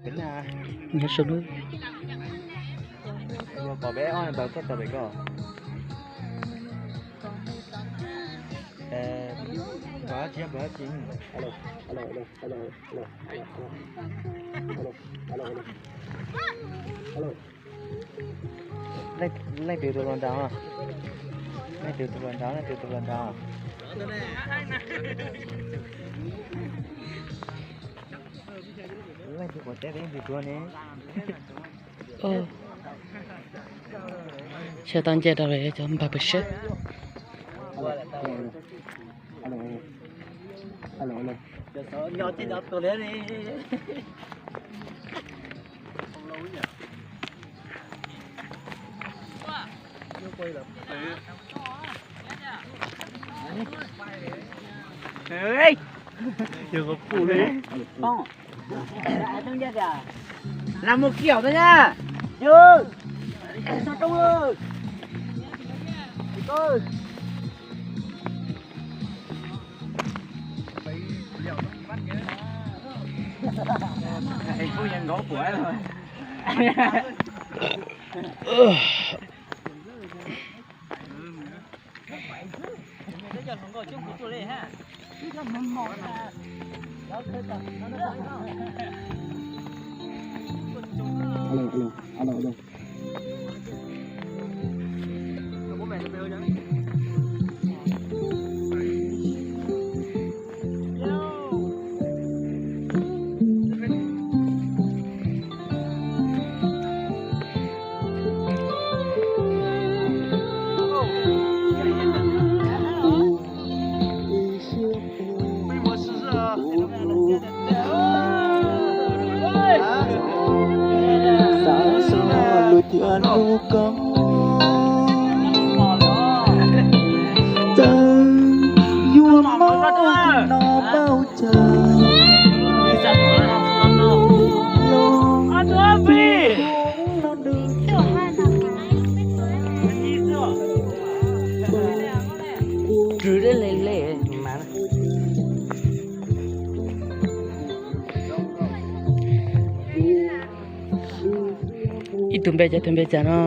Nyob sab lub. Pom peb ob tau txog tau pem ko. Pom tsis, pom tsis. Alo, alo, alo, alo, alo, alo, alo. Leej twg tus hluas nraug? Leej twg tus hluas nraug? Leej twg tus hluas nraug? Leej twg quav teb leej twg tuag ne? Sawv tau nce rau cov npawg pem seb. Làm một kiểu thôi nha. Dư. Sao trông ơi. Phúc Nhân gấu của ấy rồi. Alo, alo, alo, alo. Xav xav lus tias hlub koj, txawm yuav mob no npaum cas los Ib tug npe cas tus npe cas no.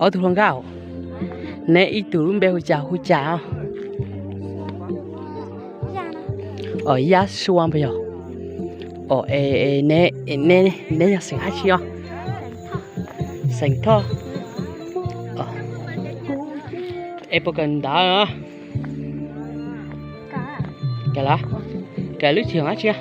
Ob tug hluas nkauj, neb ib tug lub npe hu cas hu cas? Os, Yab Sua puas yog? Os, neb yog xeem dab tsi os? Xeem Thoj. Es puas kawm ntawv? Kawm lub tsis dab tsi?